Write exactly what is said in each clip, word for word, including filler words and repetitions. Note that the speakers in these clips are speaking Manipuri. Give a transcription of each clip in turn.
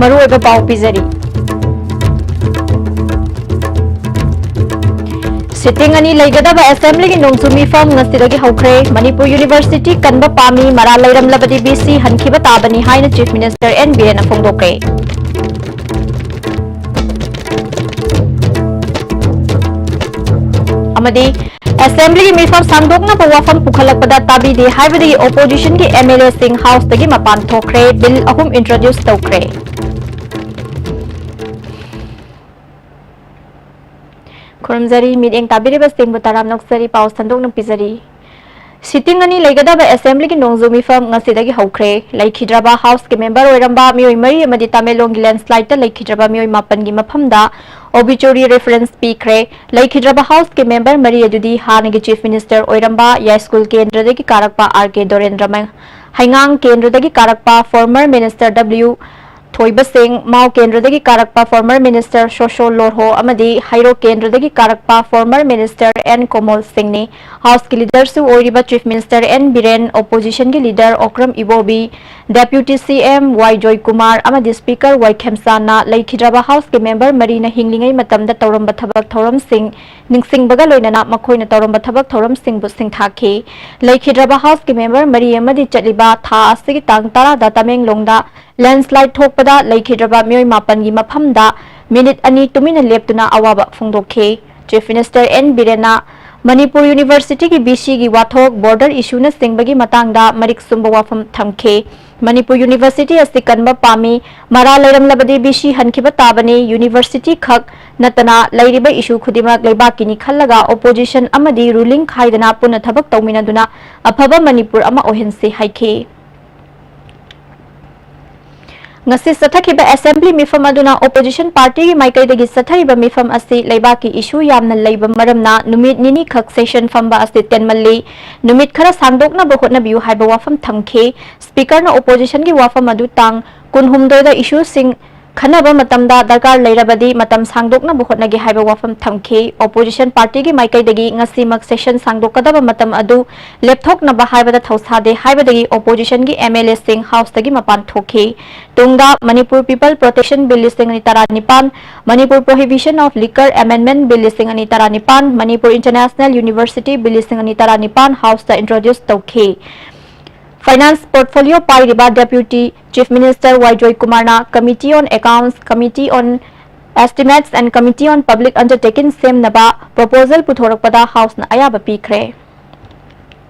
ꯃꯔꯨꯑꯣꯏꯕ ꯄꯥꯎ ꯄꯤꯖꯔꯤ꯫ ꯁꯤꯇꯤꯡ ꯑꯅꯤ ꯂꯩꯒꯗꯕ ꯑꯦꯁꯦꯝꯕ꯭ꯂꯤꯒꯤ ꯅꯣꯡꯖꯨ ꯃꯤꯐꯝ ꯉꯁꯤꯗꯒꯤ ꯍꯧꯈ꯭ꯔꯦ꯫ ꯃꯅꯤꯄꯨꯔ ꯌꯨꯅꯤꯚꯔꯁꯤꯇꯤ ꯀꯟꯕ ꯄꯥꯝꯃꯤ, ꯃꯔꯥꯜ ꯂꯩꯔꯝꯂꯕꯗꯤ ꯕꯤ ꯁꯤ ꯍꯟꯈꯤꯕ ꯇꯥꯕꯅꯤ ꯍꯥꯏꯅ ꯆꯤꯐ ꯃꯤꯅꯤꯁꯇꯔ ꯑꯦꯟ ꯕꯤꯔꯦꯟꯅ ꯐꯣꯡꯗꯣꯛꯈ꯭ꯔꯦ꯫ ꯑꯃꯗꯤ ꯑꯦꯁꯦꯝꯕ꯭ꯂꯤꯒꯤ ꯃꯤꯐꯝ ꯁꯥꯡꯗꯣꯛꯅꯕ ꯋꯥꯐꯝ ꯄꯨꯈꯠꯂꯛꯄꯗ ꯇꯥꯕꯤꯗꯦ ꯍꯥꯏꯕꯗꯒꯤ ꯑꯣꯄꯣꯖꯤꯁꯟꯒꯤ ꯑꯦꯝ ꯑꯦꯜ ꯑꯦꯁꯤꯡ ꯍꯥꯎꯁꯇꯒꯤ ꯃꯄꯥꯟ ꯊꯣꯛꯈ꯭ꯔꯦ, ꯕꯤꯜ ꯑꯍꯨꯝ ꯏꯟꯇ꯭ꯔꯣꯗ꯭ꯌꯨꯁ ꯇꯧꯈ꯭ꯔꯦ꯫ ꯈꯨꯔꯨꯝꯖꯔꯤ, ꯃꯤꯠꯌꯦꯡ ꯇꯥꯕꯤꯔꯤꯕꯁꯤꯡꯕꯨ ꯇꯔꯥꯝꯅ ꯑꯣꯛꯆꯔꯤ꯫ ꯄꯥꯎ ꯁꯟꯗꯣꯛꯅ ꯄꯤꯖꯔꯤ꯫ ꯁꯤꯇꯤꯡ ꯑꯅꯤ ꯂꯩꯒꯗꯕ ꯑꯦꯁꯦꯝꯕ꯭ꯂꯤꯒꯤ ꯅꯣꯡꯖꯨ ꯃꯤꯐꯝ ꯉꯁꯤꯗꯒꯤ ꯍꯧꯈ꯭ꯔꯦ꯫ ꯂꯩꯈꯤꯗ꯭ꯔꯕ ꯍꯥꯎꯁꯀꯤ ꯃꯦꯝꯕꯔ ꯑꯣꯏꯔꯝꯕ ꯃꯤꯑꯣꯏ ꯃꯔꯤ ꯑꯃꯗꯤ ꯇꯃꯦꯡꯂꯣꯡꯒꯤ ꯂꯦꯟꯁ꯭ꯂꯥꯏꯗꯇ ꯂꯩꯈꯤꯗ꯭ꯔꯕ ꯃꯤꯑꯣꯏ ꯃꯥꯄꯟꯒꯤ ꯃꯐꯝꯗ ꯑꯣꯕꯤꯆꯨꯔꯤ ꯔꯦꯐꯔꯦꯟꯁ ꯄꯤꯈ꯭ꯔꯦ꯫ ꯂꯩꯈꯤꯗ꯭ꯔꯕ ꯍꯥꯎꯁꯀꯤ ꯃꯦꯝꯕꯔ ꯃꯔꯤ ꯑꯗꯨꯗꯤ ꯍꯥꯟꯅꯒꯤ ꯆꯤꯐ ꯃꯤꯅꯤꯁꯇꯔ ꯑꯣꯏꯔꯝꯕ ꯌꯥꯏꯁ꯭ꯀꯨꯜ ꯀꯦꯟꯗ꯭ꯔꯗꯒꯤ ꯀꯥꯔꯛꯄ ꯑꯥꯔ ꯀꯦ ꯗꯣꯔꯦꯟꯗ꯭ꯔ ꯃ-, ꯍꯩꯉꯥꯡ ꯀꯦꯟꯗ꯭ꯔꯗꯒꯤ ꯀꯥꯔꯛꯄ ꯐꯣꯔꯃꯔ ꯃꯤꯅꯤꯁꯇꯔ ꯗꯕ꯭ꯂꯤꯎ ꯊꯣꯏꯕꯁꯤꯡ, ꯃꯥꯎ ꯀꯦꯟꯗ꯭ꯔꯗꯒꯤ ꯀꯥꯔꯛꯄ ꯐꯣꯔꯃꯔ ꯃꯤꯅꯤꯁꯇꯔ ꯁꯣꯁꯣ ꯂꯣꯔꯍꯣ ꯑꯃꯗꯤ ꯍꯩꯔꯣꯛ ꯀꯦꯟꯗ꯭ꯔꯗꯒꯤ ꯀꯥꯔꯛꯄ ꯐꯣꯔꯃꯔ ꯃꯤꯅꯤꯁꯇꯔ ꯑꯦꯟ ꯀꯣꯃꯣꯜ ꯁꯤꯡꯅꯤ꯫ ꯍꯥꯎꯁꯀꯤ ꯂꯤꯗꯔꯁꯨ ꯑꯣꯏꯔꯤꯕ ꯆꯤꯐ ꯃꯤꯅꯤꯁꯇꯔ ꯑꯦꯟ ꯕꯤꯔꯦꯟ, ꯑꯣꯄꯣꯖꯤꯁꯟꯒꯤ leader Okram Ibobi, deputy C M ꯋꯥꯏ ꯖꯣꯏꯀꯨꯃꯥꯔ ꯑꯃꯗꯤ ꯁ꯭ꯄꯤꯀꯔ ꯋꯥꯏ ꯈꯦꯝꯆꯥꯟꯅ ꯂꯩꯈꯤꯗ꯭ꯔꯕ ꯍꯥꯎꯁꯀꯤ ꯃꯦꯝꯕꯔ ꯃꯔꯤꯅ ꯍꯤꯡꯂꯤꯉꯩ ꯃꯇꯝꯗ ꯇꯧꯔꯝꯕ ꯊꯕꯛ ꯊꯧꯔꯝꯁꯤꯡ ꯅꯤꯡꯁꯤꯡꯕꯒ ꯂꯣꯏꯅꯅ ꯃꯈꯣꯏꯅ ꯇꯧꯔꯝꯕ ꯊꯕꯛ ꯊꯧꯔꯝꯁꯤꯡꯕꯨ ꯁꯤꯡꯊꯥꯈꯤ꯫ ꯂꯩꯈꯤꯗ꯭ꯔꯕ ꯍꯥꯎꯁꯀꯤ ꯃꯦꯝꯕꯔ ꯃꯔꯤ ꯑꯃꯗꯤ ꯆꯠꯂꯤꯕ ꯊꯥ ꯑꯁꯤꯒꯤ ꯇꯥꯡ ꯇꯔꯥꯗ ꯇꯃꯦꯡꯂꯣꯡꯗ ꯂꯦꯟꯁ꯭ꯂꯥꯏꯗ ꯊꯣꯛꯄꯗ ꯂꯩꯈꯤꯗ꯭ꯔꯕ ꯃꯤꯑꯣꯏ ꯃꯥꯄꯟꯒꯤ ꯃꯐꯝꯗ ꯃꯤꯅꯤꯠ ꯑꯅꯤ ꯇꯨꯃꯤꯟꯅ ꯂꯦꯞꯇꯨꯅ ꯑꯋꯥꯕ ꯐꯣꯡꯗꯣꯛꯈꯤ꯫ ꯆꯤꯐ ꯃꯤꯅꯤꯁꯇꯔ ꯑꯦꯟ ꯕꯤꯔꯦꯟꯅ ꯃꯅꯤꯄꯨꯔ ꯌꯨꯅꯤꯚꯔꯁꯤꯇꯤꯒꯤ ꯕꯤ ꯁꯤꯒꯤ ꯋꯥꯊꯣꯛ, ꯕꯣꯔꯗꯔ ꯏꯁꯨꯅꯆꯤꯡꯕꯒꯤ ꯃꯇꯥꯡꯗ ꯃꯔꯤꯛ ꯆꯨꯝꯕ ꯋꯥꯐꯝ ꯊꯝꯈꯤ꯫ ꯃꯅꯤꯄꯨꯔ ꯌꯨꯅꯤꯚꯔꯁꯤꯇꯤ ꯑꯁꯤ ꯀꯟꯕ ꯄꯥꯝꯃꯤ, ꯃꯔꯥꯜ ꯂꯩꯔꯝꯂꯕꯗꯤ ꯕꯤ ꯁꯤ ꯍꯟꯈꯤꯕ ꯇꯥꯕꯅꯤ꯫ ꯌꯨꯅꯤꯚꯔꯁꯤꯇꯤ ꯈꯛ ꯅꯠꯇꯅ ꯂꯩꯔꯤꯕ ꯏꯁꯨ ꯈꯨꯗꯤꯡꯃꯛ ꯂꯩꯕꯥꯛꯀꯤꯅꯤ ꯈꯜꯂꯒ ꯑꯣꯄꯣꯖꯤꯁꯟ ꯑꯃꯗꯤ ꯔꯨꯂꯤꯡ ꯈꯥꯏꯗꯅ ꯄꯨꯟꯅ ꯊꯕꯛ ꯇꯧꯃꯤꯟꯅꯗꯨꯅ ꯑꯐꯕ ꯃꯅꯤꯄꯨꯔ ꯑꯃ ꯑꯣꯏꯍꯟꯁꯤ ꯍꯥꯏꯈꯤ꯫ ꯉꯁꯤ ꯆꯠꯊꯈꯤꯕ ꯑꯦꯁꯦꯝꯕ꯭ꯂꯤ ꯃꯤꯐꯝ ꯑꯗꯨꯅ ꯑꯣꯄꯣꯖꯤꯁꯟ ꯄꯥꯔꯇꯤꯒꯤ ꯃꯥꯏꯀꯩꯗꯒꯤ ꯆꯠꯊꯔꯤꯕ ꯃꯤꯐꯝ ꯑꯁꯤ ꯂꯩꯕꯥꯛꯀꯤ ꯏꯁꯨ ꯌꯥꯝꯅ ꯂꯩꯕ ꯃꯔꯝꯅ ꯅꯨꯃꯤꯠ ꯅꯤꯅꯤ ꯈꯛ ꯁꯦꯁꯟ ꯐꯝꯕ ꯑꯁꯤ ꯇꯦꯟꯃꯜꯂꯤ, ꯅꯨꯃꯤꯠ ꯈꯔ ꯁꯥꯡꯗꯣꯛꯅꯕ ꯍꯣꯠꯅꯕꯤꯌꯨ ꯍꯥꯏꯕ ꯋꯥꯐꯝ ꯊꯝꯈꯤ꯫ ꯁ꯭ꯄꯤꯀꯔꯅ ꯑꯣꯄꯣꯖꯤꯁꯟꯒꯤ ꯋꯥꯐꯝ ꯑꯗꯨ ꯇꯥꯡ ꯀꯨꯟꯍꯨꯝꯗꯣꯏꯗ ꯏꯁꯨꯁꯤꯡ ꯈꯟꯅꯕ ꯃꯇꯝꯗ ꯗꯔꯀꯥꯔ ꯂꯩꯔꯕꯗꯤ ꯃꯇꯝ ꯁꯥꯡꯗꯣꯛꯅꯕ ꯍꯣꯠꯅꯒꯦ ꯍꯥꯏꯕ ꯋꯥꯐꯝ ꯊꯝꯈꯤ꯫ Opposition party ꯒꯤ ꯃꯥꯏꯀꯩꯗꯒꯤ ꯉꯁꯤꯃꯛ session ꯁꯥꯡꯗꯣꯛꯀꯗꯕ ꯃꯇꯝ ꯑꯗꯨ ꯂꯦꯞꯊꯣꯛꯅꯕ ꯍꯥꯏꯕꯗ ꯊꯧꯁꯥꯗꯦ ꯍꯥꯏꯕꯗꯒꯤ opposition ꯒꯤ M L A ꯁꯤꯡ House ꯇꯒꯤ ꯃꯄꯥꯟ ꯊꯣꯛꯈꯤ꯫ ꯇꯨꯡꯗ Manipur People Protection Bill ꯂꯤꯁꯤꯡ ꯑꯅꯤ ꯇꯔꯥꯅꯤꯄꯥꯟ, Manipur Prohibition of Liquor Amendment Bill ꯂꯤꯁꯤꯡ ꯑꯅꯤ ꯇꯔꯥꯅꯤꯄꯥꯟ, Manipur International University Bill ꯂꯤꯁꯤꯡ ꯑꯅꯤ ꯇꯔꯥꯅꯤꯄꯥꯟ House ꯇ introduce ꯇꯧꯈꯤ꯫ Finance portfolio ꯄꯥꯏꯔꯤꯕ Deputy Chief Minister Y ꯖꯣꯏꯀꯨꯃꯥꯔꯅ Committee on Accounts, Committee on Estimates and Committee on Public Undertaking ꯁꯦꯝꯅꯕ proposal ꯄꯨꯊꯣꯔꯛꯄꯗ House ꯅ ꯑꯌꯥꯕ ꯄꯤꯈ꯭ꯔꯦ꯫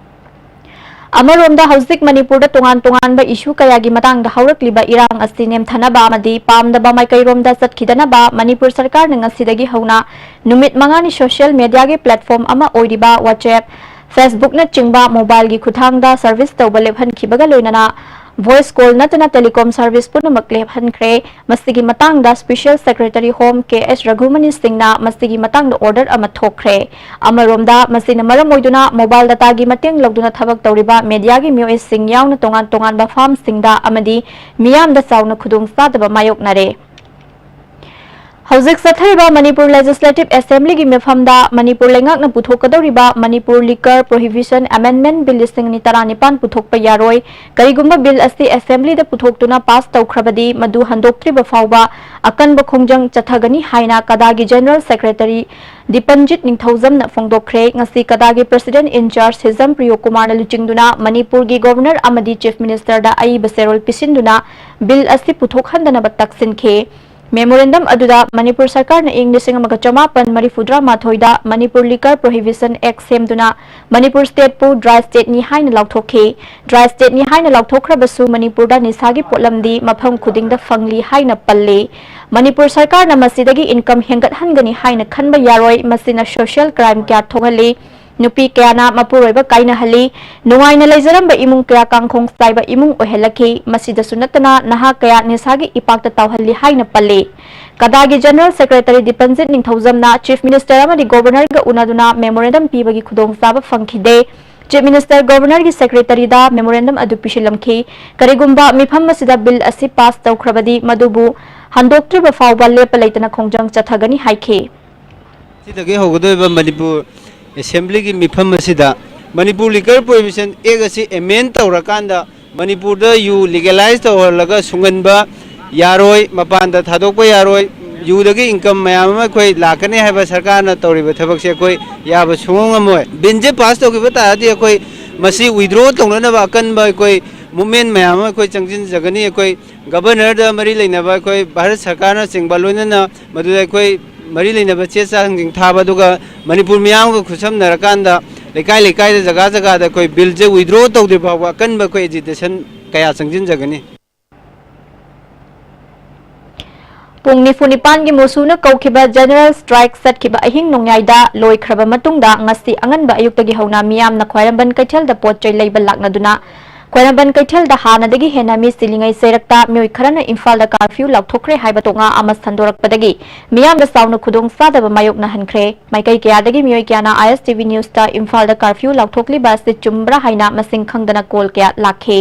ꯑꯃꯔꯣꯝꯗ, ꯍꯧꯖꯤꯛ ꯃꯅꯤꯄꯨꯔꯗ ꯇꯣꯉꯥꯟ ꯇꯣꯉꯥꯟꯕ issue ꯀꯌꯥꯒꯤ ꯃꯇꯥꯡꯗ ꯍꯧꯔꯛꯂꯤꯕ ꯏꯔꯥꯡ ꯑꯁꯤ ꯅꯦꯝꯊꯅꯕ ꯑꯃꯗꯤ ꯄꯥꯝꯗꯕ ꯃꯥꯏꯀꯩꯔꯣꯝꯗ ꯆꯠꯈꯤꯗꯅꯕ ꯃꯅꯤꯄꯨꯔ ꯁꯔꯀꯥꯔꯅ ꯉꯁꯤꯗꯒꯤ ꯍꯧꯅ ꯅꯨꯃꯤꯠ ꯃꯉꯥꯅꯤ social media ꯒꯤ platform ꯑꯃ ꯑꯣꯏꯔꯤꯕ WhatsApp, Facebook ꯅꯆꯤꯡꯕ mobile ꯒꯤ ꯈꯨꯠꯊꯥꯡꯗ service ꯇꯧꯕ ꯂꯦꯞꯍꯟꯈꯤꯕꯒ ꯂꯣꯏꯅꯅ voice call ꯅꯠꯇꯅ telecom service ꯄꯨꯝꯅꯃꯛ ꯂꯦꯞꯍꯟꯈ꯭ꯔꯦ꯫ ꯃꯁꯤꯒꯤ ꯃꯇꯥꯡꯗ Special Secretary Home ꯀꯦ ꯑꯦꯁ ꯔꯘꯨꯃꯅꯤ ꯁꯤꯡꯅ ꯃꯁꯤꯒꯤ ꯃꯇꯥꯡꯗ order ꯑꯃ ꯊꯣꯛꯈ꯭ꯔꯦ꯫ ꯑꯃꯔꯣꯝꯗ, ꯃꯁꯤꯅ ꯃꯔꯝ ꯑꯣꯏꯗꯨꯅ mobile data ꯒꯤ ꯃꯇꯦꯡ ꯂꯧꯗꯨꯅ ꯊꯕꯛ ꯇꯧꯔꯤꯕ media ꯒꯤ ꯃꯤꯑꯣꯏꯁꯤꯡ ꯌꯥꯎꯅ ꯇꯣꯉꯥꯟ ꯇꯣꯉꯥꯟꯕ firm ꯁꯤꯡꯗ ꯑꯃꯗꯤ ꯃꯤꯌꯥꯝꯗ ꯆꯥꯎꯅ ꯈꯨꯗꯣꯡꯆꯥꯗꯕ ꯃꯥꯌꯣꯛꯅꯔꯦ꯫ ꯍꯧꯖꯤꯛ ꯆꯠꯊꯔꯤꯕ ꯃꯅꯤꯄꯨꯔ Legislative Assembly ꯒꯤ ꯃꯤꯐꯝꯗ ꯃꯅꯤꯄꯨꯔ ꯂꯩꯉꯥꯛꯅ ꯄꯨꯊꯣꯛꯀꯗꯧꯔꯤꯕ Manipur Liquor Prohibition Amendment Bill ꯂꯤꯁꯤꯡ ꯑꯅꯤ ꯇꯔꯥꯅꯤꯄꯥꯟ ꯄꯨꯊꯣꯛꯄ ꯌꯥꯔꯣꯏ꯫ ꯀꯔꯤꯒꯨꯝꯕ bill ꯑꯁꯤ assembly ꯗ ꯄꯨꯊꯣꯛꯇꯨꯅ pass ꯇꯧꯈ꯭ꯔꯕꯗꯤ, ꯃꯗꯨ ꯍꯟꯗꯣꯛꯇ꯭ꯔꯤꯕ ꯐꯥꯎꯕ ꯑꯀꯟꯕ ꯈꯣꯡꯖꯪ ꯆꯠꯊꯒꯅꯤ ꯍꯥꯏꯅ ꯀꯗꯥꯒꯤ General Secretary ꯗꯤꯄꯟꯖꯤꯠ ꯅꯤꯡꯊꯧꯖꯝꯅ ꯐꯣꯡꯗꯣꯛꯈ꯭ꯔꯦ꯫ ꯉꯁꯤ ꯀꯗꯥꯒꯤ President in charge ꯍꯤꯖꯝ ꯄ꯭ꯔꯤꯌꯣ ꯀꯨꯃꯥꯔꯅ ꯂꯨꯆꯤꯡꯗꯨꯅ ꯃꯅꯤꯄꯨꯔꯒꯤ Governor ꯑꯃꯗꯤ Chief Minister ꯗ ꯑꯏꯕ ꯆꯦꯔꯣꯜ ꯄꯤꯁꯤꯟꯗꯨꯅ bill ꯑꯁꯤ ꯄꯨꯊꯣꯛꯍꯟꯗꯅꯕ ꯇꯛꯁꯤꯟꯈꯤ꯫ Memorandum ꯑꯗꯨꯗ ꯃꯅꯤꯄꯨꯔ ꯁꯔꯀꯥꯔꯅ ꯏꯪ ꯂꯤꯁꯤꯡ ꯑꯃꯒ ꯆꯃꯥꯄꯟ ꯃꯔꯤꯐꯨꯇꯔꯥ ꯃꯥꯊꯣꯏꯗ Manipur Liquor Prohibition Act ꯁꯦꯝꯗꯨꯅ ꯃꯅꯤꯄꯨꯔ state ꯄꯨ dry state ꯅꯤ ꯍꯥꯏꯅ ꯂꯥꯎꯊꯣꯛꯈꯤ꯫ Dry state ꯅꯤ ꯍꯥꯏꯅ ꯂꯥꯎꯊꯣꯛꯈ꯭ꯔꯕꯁꯨ ꯃꯅꯤꯄꯨꯔꯗ ꯅꯤꯁꯥꯒꯤ ꯄꯣꯠꯂꯝꯗꯤ ꯃꯐꯝ ꯈꯨꯗꯤꯡꯗ ꯐꯪꯂꯤ ꯍꯥꯏꯅ ꯄꯜꯂꯤ꯫ ꯃꯅꯤꯄꯨꯔ ꯁꯔꯀꯥꯔꯅ ꯃꯁꯤꯗꯒꯤ income ꯍꯦꯟꯒꯠꯍꯟꯒꯅꯤ ꯍꯥꯏꯅ ꯈꯟꯕ ꯌꯥꯔꯣꯏ꯫ ꯃꯁꯤꯅ social crime ꯀꯌꯥ ꯊꯣꯛꯍꯜꯂꯤ꯫ ꯅꯨꯄꯤ ꯀꯌꯥꯅ ꯃꯄꯨꯔꯣꯏꯕ ꯀꯥꯏꯅꯍꯜꯂꯤ꯫ ꯅꯨꯡꯉꯥꯏꯅ ꯂꯩꯖꯔꯝꯕ ꯏꯃꯨꯡ ꯀꯌꯥ ꯀꯥꯡꯈꯣꯡ ꯆꯥꯏꯕ ꯏꯃꯨꯡ ꯑꯣꯏꯍꯜꯂꯛꯈꯤ꯫ ꯃꯁꯤꯗꯁꯨ ꯅꯠꯇꯅ ꯅꯍꯥ ꯀꯌꯥ ꯅꯤꯁꯥꯒꯤ ꯏꯄꯥꯛꯇ ꯇꯥꯎꯍꯜꯂꯤ ꯍꯥꯏꯅ ꯄꯜꯂꯤ꯫ ꯀꯗꯥꯒꯤ General Secretary ꯗꯤꯄꯟꯖꯤꯠ ꯅꯤꯡꯊꯧꯖꯝꯅ Chief Minister ꯑꯃꯗꯤ Governor ꯒ ꯎꯅꯗꯨꯅ memorandum ꯄꯤꯕꯒꯤ ꯈꯨꯗꯣꯡꯆꯥꯕ ꯐꯪꯈꯤꯗꯦ꯫ Chief Minister Governor ꯒꯤ Secretary ꯗ memorandum ꯑꯗꯨ ꯄꯤꯁꯤꯜꯂꯝꯈꯤ꯫ ꯀꯔꯤꯒꯨꯝꯕ ꯃꯤꯐꯝ ꯑꯁꯤꯗ bill ꯑꯁꯤ pass ꯇꯧꯈ꯭ꯔꯕꯗꯤ, ꯃꯗꯨꯕꯨ ꯍꯟꯗꯣꯛꯇ꯭ꯔꯤꯕ ꯐꯥꯎꯕ ꯂꯦꯞꯄ ꯂꯩꯇꯅ ꯈꯣꯡꯖꯪ ꯆꯠꯊꯒꯅꯤ ꯍꯥꯏꯈꯤ꯫ ꯁꯤꯗꯒꯤ ꯍꯧꯒꯗꯧꯔꯤꯕ ꯃꯅꯤꯄꯨꯔ ꯑꯦꯁꯦꯝꯕ꯭ꯂꯤꯒꯤ ꯃꯤꯐꯝ ꯑꯁꯤꯗ ꯃꯅꯤꯄꯨꯔ ꯂꯤꯀꯔ ꯄ꯭ꯔꯣꯍꯤꯕꯤꯁꯟ ꯑꯦꯛ ꯑꯁꯤ ꯑꯦꯃꯦꯟ ꯇꯧꯔꯀꯥꯟꯗ ꯃꯅꯤꯄꯨꯔꯗ ꯌꯨ ꯂꯤꯒꯦꯂꯥꯏꯁ ꯇꯧꯍꯜꯂꯒ ꯁꯨꯡꯍꯟꯕ ꯌꯥꯔꯣꯏ, ꯃꯄꯥꯟꯗ ꯊꯥꯗꯣꯛꯄ ꯌꯥꯔꯣꯏ, ꯌꯨꯗꯒꯤ ꯏꯟꯀꯝ ꯃꯌꯥꯝ ꯑꯃ ꯑꯩꯈꯣꯏ ꯂꯥꯛꯀꯅꯤ ꯍꯥꯏꯕ ꯁꯔꯀꯥꯔꯅ ꯇꯧꯔꯤꯕ ꯊꯕꯛꯁꯦ ꯑꯩꯈꯣꯏ ꯌꯥꯕ ꯁꯨꯡꯉꯝ ꯉꯝꯃꯣꯏ꯫ ꯕꯤꯜꯁꯦ ꯄꯥꯁ ꯇꯧꯈꯤꯕ ꯇꯥꯔꯗꯤ ꯑꯩꯈꯣꯏ ꯃꯁꯤ ꯋꯤꯗ꯭ꯔꯣ ꯇꯧꯅꯅꯕ ꯑꯀꯟꯕ ꯑꯩꯈꯣꯏ ꯃꯨꯞꯃꯦꯟ ꯃꯌꯥꯝ ꯑꯃ ꯑꯩꯈꯣꯏ ꯆꯪꯁꯤꯟꯖꯒꯅꯤ꯫ ꯑꯩꯈꯣꯏ ꯒꯕꯔꯅꯔꯗ ꯃꯔꯤ ꯂꯩꯅꯕ ꯑꯩꯈꯣꯏ ꯚꯥꯔꯠ ꯁꯔꯀꯥꯔꯅꯆꯤꯡꯕ ꯂꯣꯏꯅꯅ ꯃꯗꯨꯗ ꯑꯩꯈꯣꯏ ꯃꯔꯤ ꯂꯩꯅꯕ ꯆꯦ ꯆꯥꯡꯁꯤꯡ ꯊꯥꯕ, ꯑꯗꯨꯒ ꯃꯅꯤꯄꯨꯔ ꯃꯤꯌꯥꯝꯒ ꯈꯨꯠꯁꯝꯅꯔꯀꯥꯟꯗ ꯂꯩꯀꯥꯏ ꯂꯩꯀꯥꯏꯗ, ꯖꯒꯥ ꯖꯒꯥꯗ ꯑꯩꯈꯣꯏ ꯕꯤꯜꯁꯦ ꯋꯤꯗ꯭ꯔꯣ ꯇꯧꯗ꯭ꯔꯤ ꯐꯥꯎꯕ ꯑꯀꯟꯕ ꯑꯩꯈꯣꯏ ꯑꯦꯖꯤꯇꯦꯁꯟ ꯀꯌꯥ ꯆꯪꯁꯤꯟꯖꯒꯅꯤ꯫ ꯄꯨꯡ ꯅꯤꯐꯨ ꯅꯤꯄꯥꯟꯒꯤ ꯃꯨꯁꯨꯅ ꯀꯧꯈꯤꯕ ꯖꯦꯅꯔꯦꯜ ꯁ꯭ꯇ꯭ꯔꯥꯏꯛ ꯆꯠꯈꯤꯕ ꯑꯍꯤꯡ ꯅꯣꯡꯌꯥꯏꯗ ꯂꯣꯏꯈ꯭ꯔꯕ ꯃꯇꯨꯡꯗ ꯉꯁꯤ ꯑꯉꯟꯕ ꯑꯌꯨꯛꯇꯒꯤ ꯍꯧꯅ ꯃꯤꯌꯥꯝꯅ ꯈ꯭ꯋꯥꯏꯔꯝꯕꯟ ꯀꯩꯊꯦꯜꯗ ꯄꯣꯠ ꯆꯩ ꯂꯩꯕ ꯂꯥꯛꯅꯗꯨꯅ ꯈ꯭ꯋꯥꯏꯔꯝꯕꯟ ꯀꯩꯊꯦꯜꯗ ꯍꯥꯟꯅꯗꯒꯤ ꯍꯦꯟꯅ ꯃꯤ ꯆꯤꯜꯂꯤꯉꯩ ꯆꯩꯔꯛꯇ ꯃꯤꯑꯣꯏ ꯈꯔꯅ ꯏꯝꯐꯥꯜꯗ ꯀꯥꯔꯐ꯭ꯌꯨ ꯂꯥꯎꯊꯣꯛꯈ꯭ꯔꯦ ꯍꯥꯏꯕ ꯇꯣꯉꯥ ꯑꯃ ꯁꯟꯗꯣꯔꯛꯄꯗꯒꯤ ꯃꯤꯌꯥꯝꯗ ꯆꯥꯎꯅ ꯈꯨꯗꯣꯡ ꯆꯥꯗꯕ ꯃꯥꯌꯣꯛꯅꯍꯟꯈ꯭ꯔꯦ꯫ ꯃꯥꯏꯀꯩ ꯀꯌꯥꯗꯒꯤ ꯃꯤꯑꯣꯏ ꯀꯌꯥꯅ ISTV ꯅ꯭ꯌꯨꯁꯇ ꯏꯝꯐꯥꯜꯗ ꯀꯥꯔꯐ꯭ꯌꯨ ꯂꯥꯎꯊꯣꯛꯂꯤꯕ ꯑꯁꯤ ꯆꯨꯝꯕ꯭ꯔꯥ ꯍꯥꯏꯅ ꯃꯁꯤꯡ ꯈꯪꯗꯅ ꯀꯣꯜ ꯀꯌꯥ ꯂꯥꯛꯈꯤ꯫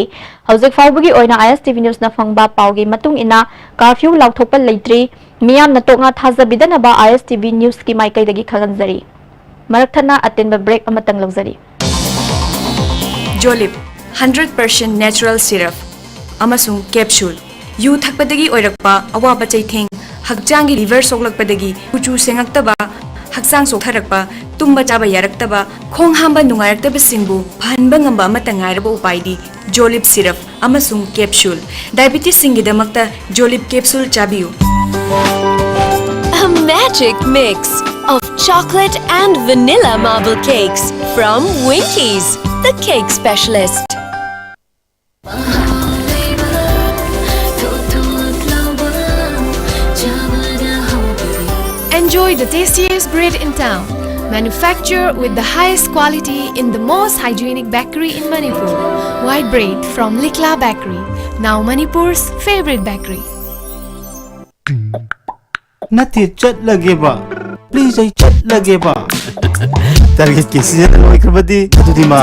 ꯍꯧꯖꯤꯛ ꯐꯥꯎꯕꯒꯤ ꯑꯣꯏꯅ ISTV ꯅ꯭ꯌꯨꯁꯅ ꯐꯪꯕ ꯄꯥꯎꯒꯤ ꯃꯇꯨꯡ ꯏꯟꯅ ꯀꯥꯔꯐ꯭ꯌꯨ ꯂꯥꯎꯊꯣꯛꯄ ꯂꯩꯇ꯭ꯔꯤ꯫ ꯃꯤꯌꯥꯝꯅ ꯇꯣꯛꯅ ꯊꯥꯖꯕꯤꯗꯅꯕ ISTV ꯅ꯭ꯌꯨꯁꯀꯤ ꯃꯥꯏꯀꯩꯗꯒꯤ ꯈꯪꯍꯟꯖꯔꯤ꯫ ꯃꯔꯛ ꯊꯠꯅ ꯑꯇꯦꯟꯕ ꯕ꯭ꯔꯦꯛ ꯑꯃꯇꯪ ꯂꯧꯖꯔꯤ꯫ ꯖꯣꯂꯤꯞ ꯍꯟꯗ꯭ꯔꯦꯠ ꯄꯥꯔꯁꯦꯟ ꯅꯦꯆꯔꯦꯜ ꯁꯤꯔꯞ ꯑꯃꯁꯨꯡ ꯀꯦꯞꯁꯨꯜ꯫ ꯌꯨ ꯊꯛꯄꯗꯒꯤ ꯑꯣꯏꯔꯛꯄ ꯑꯋꯥꯕ ꯆꯩꯊꯦꯡ, ꯍꯛꯆꯥꯡꯒꯤ ꯂꯤꯚꯔ ꯁꯣꯛꯂꯛꯄꯗꯒꯤ ꯀꯨꯆꯨ ꯁꯦꯡꯉꯛꯇꯕ, ꯍꯛꯆꯥꯡ ꯆꯣꯛꯊꯔꯛꯄ, ꯇꯨꯝꯕ ꯆꯥꯕ ꯌꯥꯔꯛꯇꯕ, ꯈꯣꯡ ꯍꯥꯝꯕ ꯅꯨꯡꯉꯥꯏꯔꯛꯇꯕꯁꯤꯡꯕꯨ ꯐꯍꯟꯕ ꯉꯝꯕ ꯑꯃꯠꯇ ꯉꯥꯏꯔꯕ ꯎꯄꯥꯏꯗꯤ ꯖꯣꯂꯤꯞ ꯁꯤꯔꯞ ꯑꯃꯁꯨꯡ ꯀꯦꯞꯁꯨꯜ꯫ ꯗꯥꯏꯕꯤꯇꯤꯁꯁꯤꯡꯒꯤꯗꯃꯛꯇ ꯖꯣꯂꯤꯞ ꯀꯦꯞꯁꯨꯜ ꯆꯥꯕꯤꯌꯨ꯫ A magic mix of chocolate and vanilla marble cakes from Winkies, the cake specialist. Enjoy the tastiest bread in town. Manufactured with the highest quality in the most hygienic bakery in Manipur. White bread from Likla Bakery, now Manipur's favorite bakery. ꯅꯠꯇꯦ, ꯆꯠꯂꯒꯦꯕ꯫ ꯄ꯭ꯂꯤꯖ, ꯑꯩ ꯆꯠꯂꯒꯦꯕ꯫ ꯇꯥꯔꯒꯦꯠꯀꯤ ꯁꯤꯖꯟ ꯂꯣꯏꯈ꯭ꯔꯕꯗꯤ ꯑꯗꯨꯗꯤ ꯃꯥ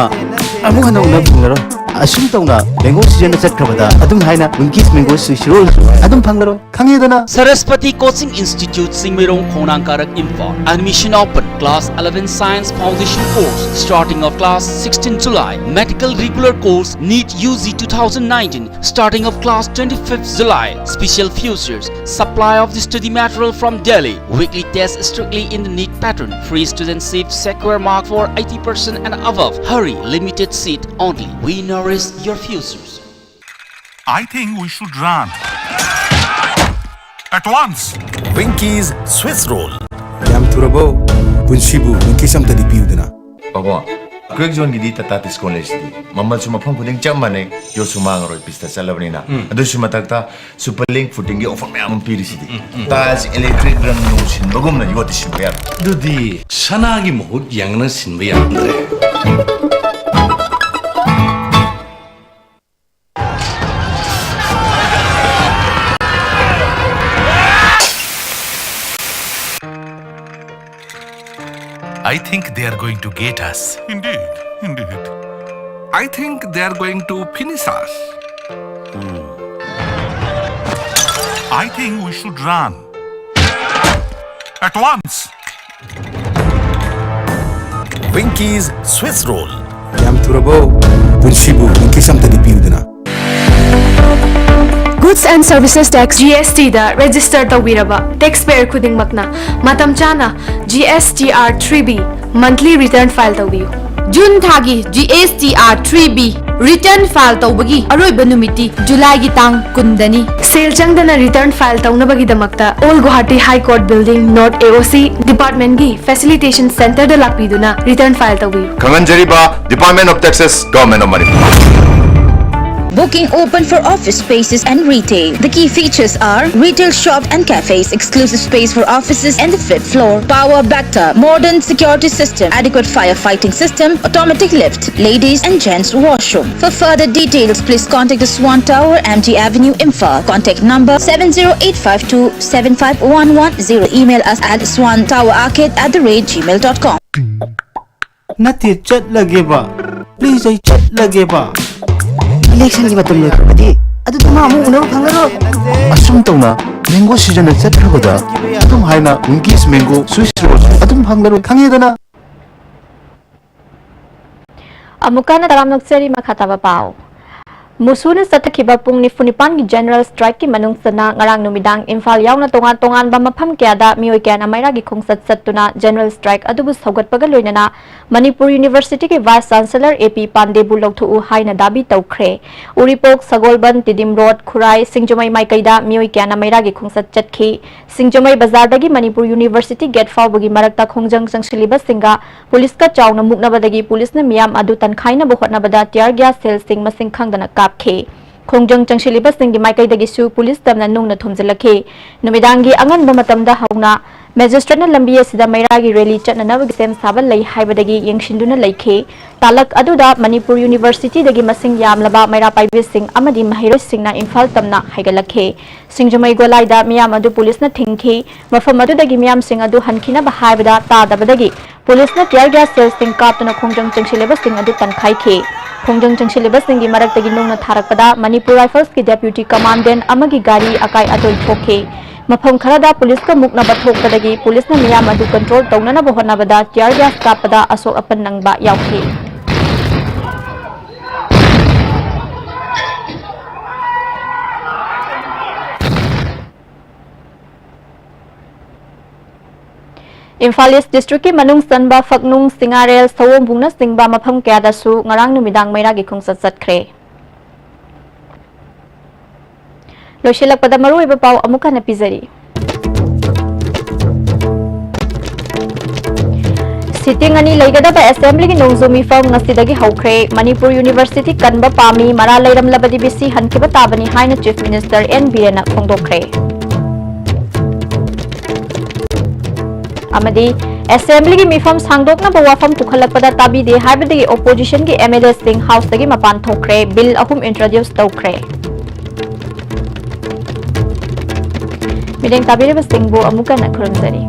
ꯑꯃꯨꯛ ꯍꯟꯅ ꯎꯅꯕ ꯐꯪꯂꯔꯣꯏ꯫ ꯑꯁꯨꯝ ꯇꯧꯅ ꯃꯦꯡꯒꯣ ꯁꯤꯖꯟꯅ ꯆꯠꯈ꯭ꯔꯕꯗ ꯑꯗꯨꯝ ꯍꯥꯏꯅ ꯋꯤꯡꯀꯤꯁ ꯃꯦꯡꯒꯣ ꯁ꯭ꯋꯤꯁ ꯔꯣꯜꯁꯨ ꯑꯗꯨꯝ ꯐꯪꯂꯔꯣꯏ, ꯈꯪꯉꯦꯗꯅ? Saraswati Coaching Institute, ꯁꯤꯡꯃꯩꯔꯣꯡ, ꯈꯣꯡꯅꯥꯡ ꯀꯥꯔꯛ, Imphal. Admission open. Class eleven Science Foundation course, starting of class sixteen July. Medical regular course, NEET U G two thousand nineteen, starting of class twenty-fifth July. Special futures, supply of the study material from Delhi. Weekly test strictly in the NEET pattern. Free student seat, secure mark for eighty percent and above. Hurry, limited seat only. We nourish your futures. I think we should run. At once. Winky's Swiss Roll. ꯌꯥꯝ ꯊꯨꯔꯕꯣ? ꯄꯨꯟꯁꯤꯕꯨ ꯋꯤꯡꯀꯤꯁ ꯑꯝꯇꯗꯤ ꯄꯤꯌꯨꯗꯅ꯫ ꯄꯥꯕꯨꯡ, ꯀ꯭ꯔꯦꯛ ꯖꯣꯟꯒꯤꯗꯤ ꯇꯥꯇꯥ ꯗꯤꯁꯀꯣꯟ ꯂꯩꯁꯤꯗꯤ꯫ ꯃꯃꯜꯁꯨ ꯃꯐꯝ ꯈꯨꯗꯤꯡ ꯆꯞ ꯃꯥꯟꯅꯩ, ꯌꯣꯠꯁꯨ ꯃꯥꯡꯉꯔꯣꯏ, ꯄꯤꯁꯇ ꯆꯠꯂꯕꯅꯤꯅ꯫ ꯑꯗꯨꯁꯨ ꯃꯊꯛꯇ ꯁꯨꯄꯔ ꯂꯤꯡ ꯐꯨꯇꯤꯡꯒꯤ ꯑꯣꯐꯔ ꯃꯌꯥꯝ ꯑꯃ ꯄꯤꯔꯤꯁꯤꯗꯤ꯫ ꯇꯥꯏꯜꯁ ꯏꯂꯦꯛꯇ꯭ꯔꯤꯛ ꯔꯪ ꯅꯨꯡ ꯁꯤꯟꯕꯒꯨꯝꯅ ꯌꯣꯠꯇꯤ ꯁꯤꯟꯕ ꯌꯥꯔꯣꯏ꯫ ꯑꯗꯨꯗꯤ ꯁꯅꯥꯒꯤ ꯃꯍꯨꯠ ꯌꯥꯡꯅ ꯁꯤꯟꯕ ꯌꯥꯔꯝꯗ꯭ꯔꯦ꯫ I think they are going to get us. Indeed, indeed. I think they are going to finish us. I think we should run. At once. Winky's Swiss Roll. ꯌꯥꯝ ꯊꯨꯔꯕꯣ? ꯄꯨꯟꯁꯤꯕꯨ ꯋꯤꯡꯀꯤꯁ ꯑꯝꯇꯗꯤ ꯄꯤꯌꯨꯗꯅ꯫ Goods and Services Tax, G S T the register ꯇꯧꯕꯤꯔꯕ taxpayer ꯈꯨꯗꯤꯡꯃꯛꯅ ꯃꯇꯝ ꯆꯥꯅ G S T R three B monthly return file ꯇꯧꯕꯤꯌꯨ꯫ ꯖꯨꯟ ꯊꯥꯒꯤ G S T R three B return file ꯇꯧꯕꯒꯤ ꯑꯔꯣꯏꯕ ꯅꯨꯃꯤꯠꯇꯤ ꯖꯨꯂꯥꯏꯒꯤ ꯇꯥꯡ ꯀꯨꯟꯗꯅꯤ꯫ ꯁꯦꯜ ꯆꯪꯗꯅ return file ꯇꯧꯅꯕꯒꯤꯗꯃꯛꯇ Old Guwahati High Court Building, North A O C department ꯀꯤ facilitation center ꯗ ꯂꯥꯛꯄꯤꯗꯨꯅ return file ꯇꯧꯕꯤꯌꯨ꯫ ꯈꯪꯍꯟꯖꯔꯤꯕ Department of Taxes, Government of Manipur. Booking open for office spaces and retail. The key features are retail shop and cafes, exclusive space for offices and the fifth floor, power backup, modern security system, adequate firefighting system, automatic lift, ladies and gents washroom. For further details, please contact the Swan Tower, M G Avenue, Imphal. Contact number seven zero eight five two seven five one one zero. Email us at swan tower arcade at the rate gmail dot com. ꯅꯠꯇꯦ, ꯆꯠꯂꯒꯦꯕ꯫ Please, ꯑꯩ ꯆꯠꯂꯒꯦꯕ꯫ ꯏꯂꯦꯛꯁꯟꯒꯤ ꯃꯇꯝ ꯂꯣꯏꯈ꯭ꯔꯕꯗꯤ ꯑꯗꯨꯗꯨꯃ ꯑꯃꯨꯛ ꯎꯅꯕ ꯐꯪꯉꯔꯣꯏ꯫ ꯑꯁꯨꯝ ꯇꯧꯅ ꯃꯦꯡꯒꯣ ꯁꯤꯖꯟꯅ ꯆꯠꯈ꯭ꯔꯕꯗ ꯑꯗꯨꯝ ꯍꯥꯏꯅ ꯋꯤꯡꯀꯤꯁ ꯃꯦꯡꯒꯣ ꯁ꯭ꯋꯤꯁ ꯔꯣꯜꯁ ꯑꯗꯨꯝ ꯐꯪꯂꯔꯣꯏ, ꯈꯪꯉꯦꯗꯅ? ꯑꯃꯨꯛꯀ ꯍꯟꯅ ꯇꯔꯥꯝꯅ ꯑꯣꯛꯆꯔꯤ꯫ ꯃꯈꯥ ꯇꯥꯕ ꯄꯥꯎ꯫ ꯃꯨꯁꯨꯅ ꯆꯠꯊꯈꯤꯕ ꯄꯨꯡ ꯅꯤꯐꯨ ꯅꯤꯄꯥꯟꯒꯤ ꯖꯦꯅꯔꯦꯜ ꯁ꯭ꯇ꯭ꯔꯥꯏꯛꯀꯤ ꯃꯅꯨꯡ ꯆꯟꯅ ꯉꯔꯥꯡ ꯅꯨꯃꯤꯗꯥꯡ ꯏꯝꯐꯥꯜ ꯌꯥꯎꯅ ꯇꯣꯉꯥꯟ ꯇꯣꯉꯥꯟꯕ ꯃꯐꯝ ꯀꯌꯥꯗ ꯃꯤꯑꯣꯏ ꯀꯌꯥꯅ ꯃꯩꯔꯥꯒꯤ ꯈꯣꯡꯆꯠ ꯆꯠꯇꯨꯅ ꯖꯦꯅꯔꯦꯜ ꯁ꯭ꯇ꯭ꯔꯥꯏꯛ ꯑꯗꯨꯕꯨ ꯁꯧꯒꯠꯄꯒ ꯂꯣꯏꯅꯅ ꯃꯅꯤꯄꯨꯔ ꯌꯨꯅꯤꯚꯔꯁꯤꯇꯤꯒꯤ ꯚꯥꯏꯁ ꯆꯥꯟꯁꯦꯂꯔ ꯑꯦ ꯄꯤ ꯄꯥꯟꯗꯦꯕꯨ ꯂꯧꯊꯣꯛꯎ ꯍꯥꯏꯅ ꯗꯥꯕꯤ ꯇꯧꯈ꯭ꯔꯦ꯫ ꯎꯔꯤꯄꯣꯛ, ꯁꯒꯣꯜꯕꯟ, ꯇꯤꯗꯤꯝ ꯔꯣꯗ, ꯈꯨꯔꯥꯏ, ꯁꯤꯡꯖꯃꯩ ꯃꯥꯏꯀꯩꯗ ꯃꯤꯑꯣꯏ ꯀꯌꯥꯅ ꯃꯩꯔꯥꯒꯤ ꯈꯣꯡꯆꯠ ꯆꯠꯈꯤ꯫ ꯁꯤꯡꯖꯃꯩ ꯕꯖꯥꯔꯗꯒꯤ ꯃꯅꯤꯄꯨꯔ ꯌꯨꯅꯤꯚꯔꯁꯤꯇꯤ ꯒꯦꯠ ꯐꯥꯎꯕꯒꯤ ꯃꯔꯛꯇ ꯈꯣꯡꯖꯪ ꯆꯪꯁꯤꯜꯂꯤꯕꯁꯤꯡꯒ ꯄꯨꯂꯤꯁꯀ ꯆꯥꯎꯅ ꯃꯨꯛꯅꯕꯗꯒꯤ ꯄꯨꯂꯤꯁꯅ ꯃꯤꯌꯥꯝ ꯑꯗꯨ ꯇꯟꯈꯥꯏꯅꯕ ꯍꯣꯠꯅꯕꯗ tear gas shellꯁꯤꯡ ꯃꯁꯤꯡ ꯈꯪꯗꯅ ꯀꯥꯞꯈꯤ꯫ ꯈꯣꯡꯖꯪ ꯆꯪꯁꯤꯜꯂꯤꯕꯁꯤꯡꯒꯤ ꯃꯥꯏꯀꯩꯗꯒꯤꯁꯨ ꯄꯨꯂꯤꯁ ꯇꯝꯅ ꯅꯨꯡꯅ ꯊꯣꯝꯖꯤꯜꯂꯛꯈꯤ꯫ ꯅꯨꯃꯤꯗꯥꯡꯒꯤ ꯑꯉꯟꯕ ꯃꯇꯝꯗ ꯍꯧꯅ ꯃꯦꯖꯤꯁꯇ꯭ꯔꯦꯠꯅ ꯂꯝꯕꯤ ꯑꯁꯤꯗ ꯃꯩꯔꯥꯒꯤ ꯔꯦꯂꯤ ꯆꯠꯅꯅꯕꯒꯤ ꯁꯦꯝ ꯁꯥꯕ ꯂꯩ ꯍꯥꯏꯕꯗꯒꯤ ꯌꯦꯡꯁꯤꯟꯗꯨꯅ ꯂꯩꯈꯤ꯫ ꯇꯥꯂꯛ ꯑꯗꯨꯗ ꯃꯅꯤꯄꯨꯔ ꯌꯨꯅꯤꯚꯔꯁꯤꯇꯤꯗꯒꯤ ꯃꯁꯤꯡ ꯌꯥꯝꯂꯕ ꯃꯩꯔꯥ ꯄꯥꯏꯕꯤꯁꯤꯡ ꯑꯃꯗꯤ ꯃꯍꯩꯔꯣꯏꯁꯤꯡꯅ ꯏꯝꯐꯥꯜ ꯇꯝꯅ ꯍꯥꯏꯒꯠꯂꯛꯈꯤ꯫ ꯁꯤꯡꯖꯃꯩ ꯒꯣꯂꯥꯏꯗ ꯃꯤꯌꯥꯝ ꯑꯗꯨ ꯄꯨꯂꯤꯁꯅ ꯊꯤꯡꯈꯤ꯫ ꯃꯐꯝ ꯑꯗꯨꯗꯒꯤ ꯃꯤꯌꯥꯝꯁꯤꯡ ꯑꯗꯨ ꯍꯟꯈꯤꯅꯕ ꯍꯥꯏꯕꯗ ꯇꯥꯗꯕꯗꯒꯤ ꯄꯨꯂꯤꯁꯅ tear gas shellꯁꯤꯡ ꯀꯥꯞꯇꯨꯅ ꯈꯣꯡꯖꯪ ꯆꯪꯁꯤꯜꯂꯤꯕꯁꯤꯡ ꯑꯗꯨ ꯇꯟꯈꯥꯏꯈꯤ꯫ ꯈꯣꯡꯖꯪ ꯆꯪꯁꯤꯜꯂꯤꯕꯁꯤꯡꯒꯤ ꯃꯔꯛꯇꯒꯤ ꯅꯨꯡꯅ ꯊꯥꯔꯛꯄꯗ ꯃꯅꯤꯄꯨꯔ ꯔꯥꯏꯐꯜꯁꯀꯤ deputy commandant ꯑꯃꯒꯤ ꯒꯥꯔꯤ ꯑꯀꯥꯏ ꯑꯇꯣꯏ ꯊꯣꯛꯈꯤ꯫ ꯃꯐꯝ ꯈꯔꯗ ꯄꯨꯂꯤꯁꯀ ꯃꯨꯛꯅꯕ ꯊꯣꯛꯄꯗꯒꯤ ꯄꯨꯂꯤꯁꯅ ꯃꯤꯌꯥꯝ ꯑꯗꯨ control ꯇꯧꯅꯅꯕ ꯍꯣꯠꯅꯕꯗ tear gas ꯀꯥꯞꯄꯗ ꯑꯁꯣꯛ ꯑꯄꯟ ꯅꯪꯕ ꯌꯥꯎꯈꯤ꯫ ꯏꯝꯐꯥꯜ ꯏꯁ ꯗꯤꯁꯇ꯭ꯔꯤꯛꯀꯤ ꯃꯅꯨꯡ ꯆꯟꯕ ꯐꯛꯅꯨꯡ, ꯁꯤꯡꯉꯥꯔꯦꯜ, ꯁꯑꯣꯝꯕꯨꯡꯅꯆꯤꯡꯕ ꯃꯐꯝ ꯀꯌꯥꯗꯁꯨ ꯉꯔꯥꯡ ꯅꯨꯃꯤꯗꯥꯡ ꯃꯩꯔꯥꯒꯤ ꯈꯣꯡꯆꯠ ꯆꯠꯈ꯭ꯔꯦ꯫ ꯂꯣꯏꯁꯤꯜꯂꯛꯄꯗ ꯃꯔꯨꯑꯣꯏꯕ ꯄꯥꯎ ꯑꯃꯨꯛ ꯍꯟꯅ ꯄꯤꯖꯔꯤ꯫ ꯁꯤꯇꯤꯡ ꯑꯅꯤ ꯂꯩꯒꯗꯕ ꯑꯦꯁꯦꯝꯕ꯭ꯂꯤꯒꯤ ꯅꯣꯡꯖꯨ ꯃꯤꯐꯝ ꯉꯁꯤꯗꯒꯤ ꯍꯧꯈ꯭ꯔꯦ꯫ ꯃꯅꯤꯄꯨꯔ ꯌꯨꯅꯤꯚꯔꯁꯤꯇꯤ ꯀꯟꯕ ꯄꯥꯝꯃꯤ, ꯃꯔꯥꯜ ꯂꯩꯔꯝꯂꯕꯗꯤ ꯚꯤ ꯁꯤ ꯍꯟꯈꯤꯕ ꯇꯥꯕꯅꯤ ꯍꯥꯏꯅ ꯆꯤꯐ ꯃꯤꯅꯤꯁꯇꯔ ꯑꯦꯟ ꯕꯤꯔꯦꯟꯅ ꯐꯣꯡꯗꯣꯛꯈ꯭ꯔꯦ꯫ ꯑꯃꯗꯤ ꯑꯦꯁꯦꯝꯕ꯭ꯂꯤꯒꯤ ꯃꯤꯐꯝ ꯁꯥꯡꯗꯣꯛꯅꯕ ꯋꯥꯐꯝ ꯄꯨꯈꯠꯂꯛꯄꯗ ꯇꯥꯕꯤꯗꯦ ꯍꯥꯏꯕꯗꯒꯤ ꯑꯣꯄꯣꯖꯤꯁꯟꯒꯤ ꯑꯦꯝ ꯑꯦꯜ ꯑꯦꯁꯤꯡ ꯍꯥꯎꯁꯇꯒꯤ ꯃꯄꯥꯟ ꯊꯣꯛꯈ꯭ꯔꯦ꯫ ꯕꯤꯜ ꯑꯍꯨꯝ introduce ꯇꯧꯈ꯭ꯔꯦ꯫ ꯃꯤꯠꯌꯦꯡ ꯇꯥꯕꯤꯔꯤꯕꯁꯤꯡꯕꯨ ꯑꯃꯨꯛ ꯍꯟꯅ ꯈꯨꯔꯨꯝꯖꯔꯤ꯫